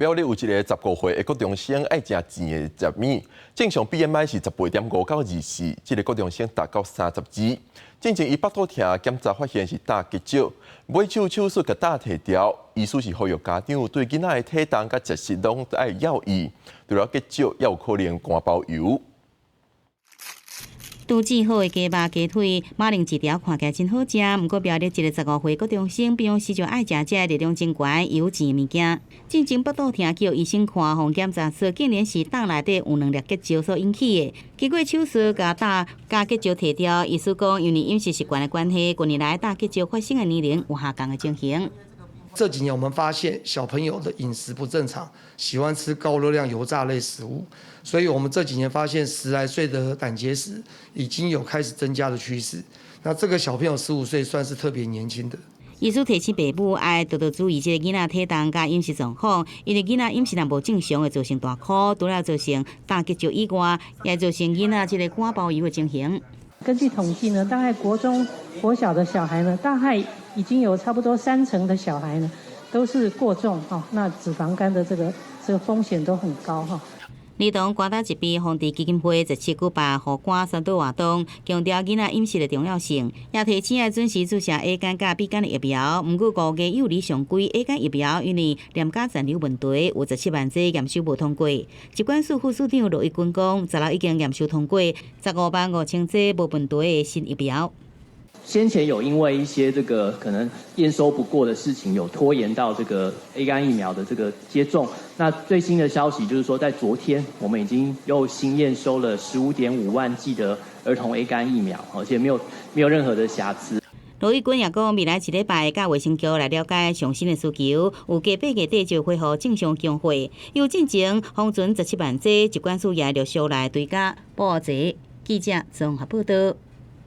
苗栗有一个15歲的國中生愛食甜的食物，正常 BMI 是18.5到24，這个國中生達到32。進前伊腹肚疼，檢查發現是膽結石，尾手手術共膽提掉。醫師是呼籲家長對囡仔的體重佮食食攏愛留意，除了結石，也有可能肝包油。拄煮好的雞肉、雞腿、馬鈴薯條看起來真好食，毋過苗栗一个15歲國中生平常時就愛食這熱量真懸油煎物件。進前腹肚疼叫醫生看，予檢查出竟然是膽內底有兩粒結石所引起的。經過手術共膽共結石提掉，醫師講因為飲食習慣的關係，近年來膽結石發生的年齡有下降的情形。這幾年我們發現小朋友的飲食不正常，喜歡吃高熱量油炸類食物，所以我們這幾年發現10來歲的膽結石已經有開始增加的趨勢。那這個小朋友15歲算是特別年輕的。醫師提醒爸母愛多多注意這个囡仔體重佮飲食狀況，因為囡仔飲食若無正常會造成大箍，除了造成膽結石以外，也造成囡仔這个肝包油的情形。根據統計呢，大概國中、國小的小孩呢，大概已經有差不多三成的小孩呢，都是過重哈，那脂肪肝的這個風險都很高哈。兒童肝膽疾病防治基金會17舉辦護肝宣導活動，強調囡仔飲食的重要性，也提醒愛準時注射 A 肝佮 B 肝的疫苗。毋過5月幼兒常規 A 肝疫苗，因為廉價殘留問題，有17萬劑驗收無通過。疾管署副署長羅一鈞講，十六已經驗收通過15萬5千劑無問題的新疫苗。先前有因為一些這個可能驗收不過的事情，有拖延到這個 A 肝疫苗的這個接種。那最新的消息就是說，在昨天我們已經又新驗收了15.5萬劑的兒童 A 肝疫苗，而且沒有任何的瑕疵。羅一鈞也講，未來一禮拜佮衛生局來了解上新的需求，預計8月底就恢復正常供貨。有進前封存17萬劑，疾管署也陸續來追加補齊。記者綜合報道。